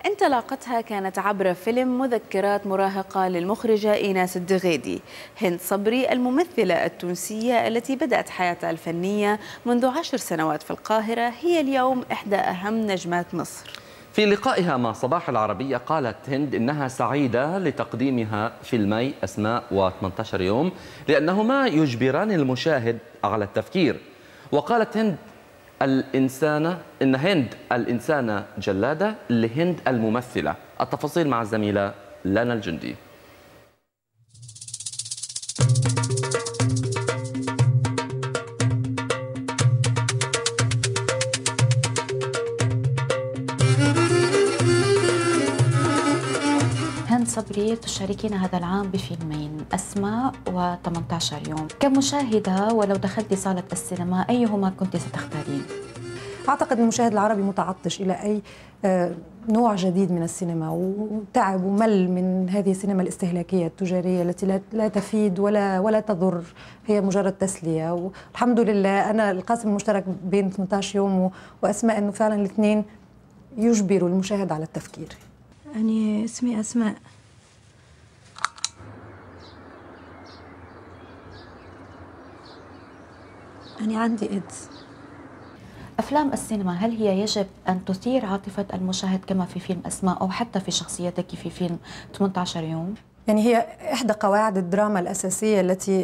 انطلاقتها كانت عبر فيلم مذكرات مراهقة للمخرجة إيناس الدغيدي. هند صبري الممثلة التونسية التي بدأت حياتها الفنية منذ 10 سنوات في القاهرة هي اليوم إحدى أهم نجمات مصر. في لقائها مع صباح العربية قالت هند إنها سعيدة لتقديمها فيلمي أسماء و18 يوم لأنهما يجبران المشاهد على التفكير. وقالت هند إن هند الإنسانة جلادة لهند الممثلة. التفاصيل مع الزميلة لانا الجندي. هند صبري، تشاركين هذا العام بفيلمين، أسماء و18 يوم. كمشاهدة ولو دخلت صالة السينما أيهما كنت ستختارين؟ أعتقد المشاهد العربي متعطش إلى أي نوع جديد من السينما، وتعب ومل من هذه السينما الاستهلاكية التجارية التي لا تفيد ولا تضر، هي مجرد تسلية. والحمد لله أنا القاسم المشترك بين 18 يوم وأسماء أنه فعلا الاثنين يجبروا المشاهد على التفكير. أنا اسمي أسماء. أنا عندي إيدز. أفلام السينما هل هي يجب أن تثير عاطفة المشاهد كما في فيلم أسماء أو حتى في شخصيتك في فيلم 18 يوم؟ يعني هي إحدى قواعد الدراما الأساسية التي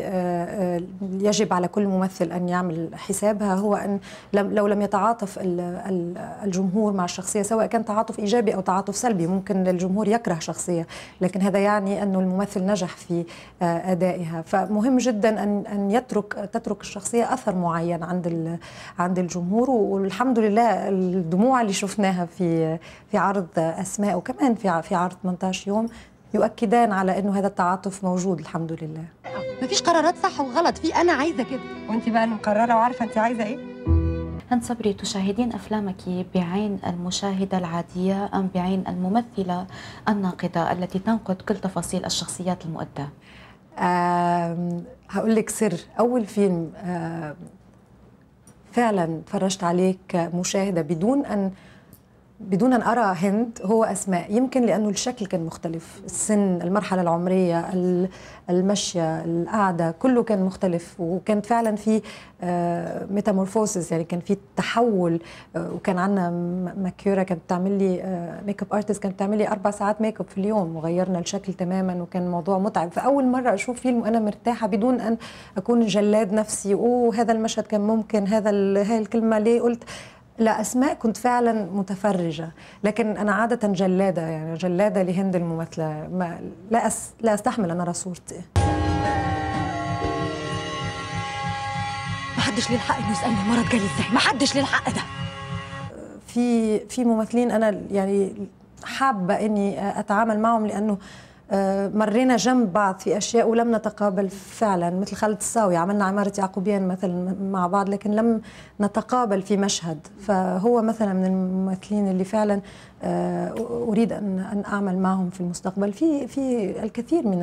يجب على كل ممثل أن يعمل حسابها، هو أن لو لم يتعاطف الجمهور مع الشخصية، سواء كان تعاطف إيجابي أو تعاطف سلبي، ممكن الجمهور يكره شخصية، لكن هذا يعني أن الممثل نجح في أدائها. فمهم جدا أن تترك الشخصية أثر معين عند الجمهور. والحمد لله الدموع اللي شفناها في عرض أسماء وكمان في عرض 18 يوم يؤكدان على انه هذا التعاطف موجود الحمد لله. مفيش قرارات صح وغلط، في انا عايزه كده وانت بقى اللي مقررة وعارفه انت عايزه ايه. هند صبري، تشاهدين افلامك بعين المشاهدة العادية ام بعين الممثلة الناقدة التي تنقد كل تفاصيل الشخصيات المؤداه؟ هقول لك سر. اول فيلم فعلا تفرجت عليه كمشاهده بدون أن أرى هند هو أسماء، يمكن لأنه الشكل كان مختلف، السن، المرحلة العمرية، المشية، القعدة، كله كان مختلف، وكان فعلا في metamorphosis، يعني كان في تحول. وكان عندنا ماكيورا كانت بتعمل لي makeup artist، كانت بتعمل لي 4 ساعات ميك اب في اليوم، وغيرنا الشكل تماما، وكان الموضوع متعب. فأول مرة أشوف فيلم وأنا مرتاحة بدون أن أكون جلاد نفسي، أوه هذا المشهد كان ممكن، هذا الكلمة ليه قلت. لا، أسماء كنت فعلا متفرجة، لكن أنا عادة جلادة، يعني جلادة لهند الممثلة، ما لا أستحمل أن أرى صورتي. محدش ليه الحق إنه يسألني المرض جالي إزاي، محدش ليه الحق ده. في ممثلين أنا يعني حابة إني أتعامل معهم لأنه مرينا جنب بعض في أشياء ولم نتقابل فعلا، مثل خالد الصاوي عملنا عمارة يعقوبيان مثلا مع بعض، لكن لم نتقابل في مشهد. فهو مثلا من الممثلين اللي فعلا أريد أن أعمل معهم في المستقبل. في الكثير من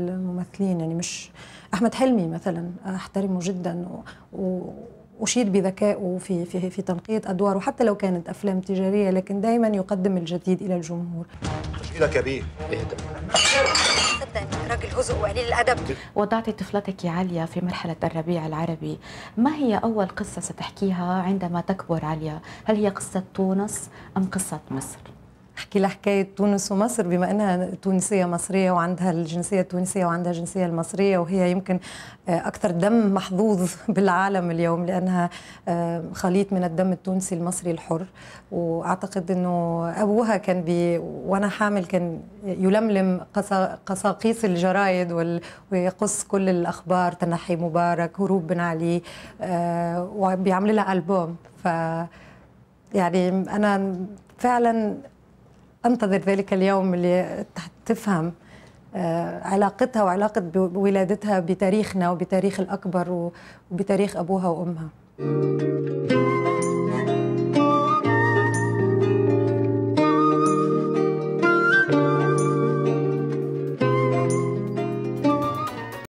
الممثلين، يعني مش أحمد حلمي مثلا أحترمه جدا وأشيد بذكائه في في في تنقية أدواره، حتى لو كانت أفلام تجارية، لكن دائما يقدم الجديد إلى الجمهور. تشكيلك يا بيه. اهدى. صدق انك راجل هزق وقليل الأدب. وضعت طفلتك عليا في مرحلة الربيع العربي، ما هي أول قصة ستحكيها عندما تكبر عليا؟ هل هي قصة تونس أم قصة مصر؟ احكي لها حكاية تونس ومصر، بما انها تونسية مصرية وعندها الجنسية التونسية وعندها الجنسية المصرية، وهي يمكن اكثر دم محظوظ بالعالم اليوم لانها خليط من الدم التونسي المصري الحر. واعتقد انه ابوها كان وانا حامل كان يلملم قصاقيص الجرايد ويقص كل الاخبار، تنحي مبارك، هروب بن علي، وبيعمل لها البوم. ف يعني انا فعلا أنتظر ذلك اليوم اللي تفهم علاقتها وعلاقة ولادتها بتاريخنا وبتاريخ الأكبر وبتاريخ أبوها وأمها.